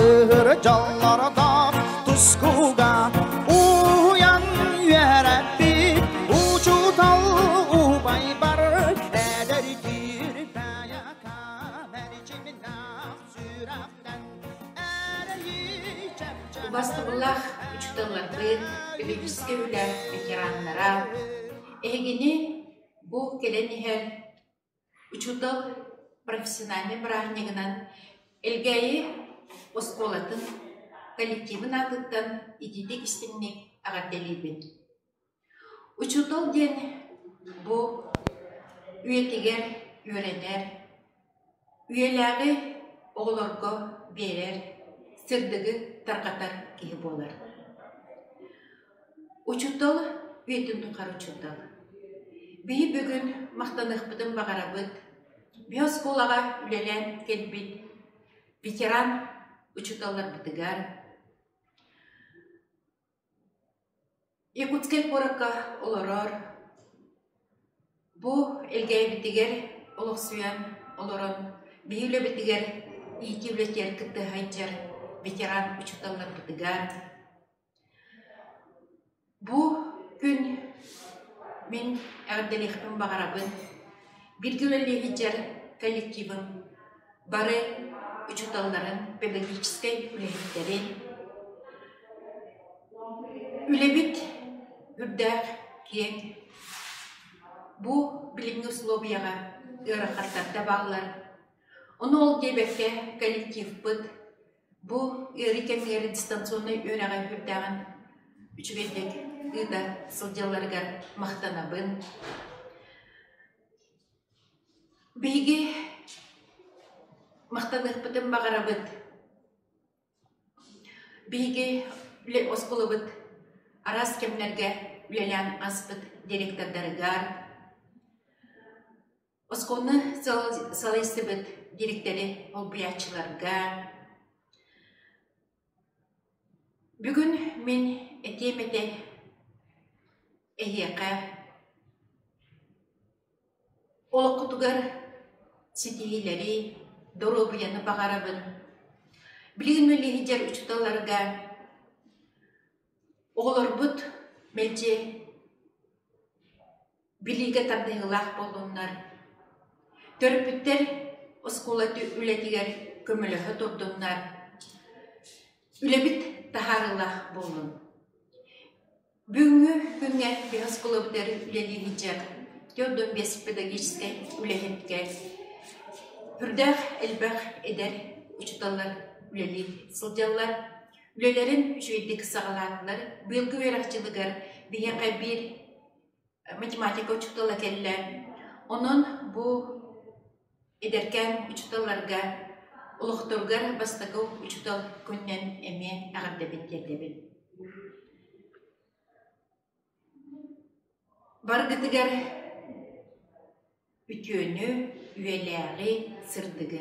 Аатыр дьоллордоох тускуга уһуйан үөрэппит учуутал убайбар эдэр киирбэйэка мэрчимнээх сүрэхтэн эрэйи чэпчэтэн Убастабыллаах учууталларбыт, педагогическай үлэ ветераннара, эһигини бу кэлэн иһэр Учуутал профессиональнай бырааһынньыгынан Элгээйи оскуолатын коллективын аатыттан итиитик-истиҥник эҕэрдэлиибин. Учуутал диэн бу үйэтигэр үөрэнэр, үйэлээҕи оҕолорго биэрэр, сырдыгы тарҕатар киһи буолар. Учуутал үйэтин тухары учуутал. Биһи бүгүн махтаныахпытын баҕарабыт. Биһи оскуолаҕа үлэлээн кэлбит ветеран учууталларбытыгар, Якутскай куоракка олорор, бу Элгээйибитигэр олохсуйан олорон биһи үлэбитигэр иитии үлэтигэр кытта сылдьар ветеран учууталларбытыгар Бу күн мин эҕэрдэлиэхпин баҕарабын. Бииргэ үлэлии сылдьар коллективым бары учууталларын, педагогическай үлэһиттэрин. Үлэбит үрдээх, киэҥ. Бу билиҥҥи условияҕа ыарахаттар да бааллар. Ону ол диэбэккэ коллективпыт Бу ыарыы кэмигэр дистанционнай үөрэҕи үрдээҕин үчүгэйдик ыыта сылдьалларыгар махтанабын. Биһиги махтаныахпытын баҕарабыт. Биһиги оскуолабыт араас кэмнэргэ үлэлээн ааспыт директордарыгар, Оскуоланы салайсыбыт дириэктэри олбуйааччыларга Бүгүн мин этиэм этэ эһиэхэ олоххутугар ситиһиилэри, доруобуйаны баҕарабын. Билигин үлэлии сылдьар учууталларга оҕолорбут мэлдьи Билиигэ тардыһыылаах буоллуннар, төрөппүттэр оскуола үлэтигэр көмөлөһө турдуннар, үлэбит таһаарыылаах буоллун. Бүгүҥҥү күҥҥэ биһи оскуолабытыгар үлэлии сылдьар 45 педагогическай үлэһиткэ үрдээх элбэх эдэр учууталлар үлэлии сылдьаллар. Үлэлэрин үчүгэйдик саҕалаатылар. Быйылгы үөрэх дьылыгар биһиэхэ биир математика учуутала кэллэ. Онон бу эдэркээн учууталларга олохторугар бастакы учуутал күнүнэн эмиэ эҕэрдэбин тиэрдэбин. Баргытыгар үтүөнү, үйэлээҕи, сырдыгы.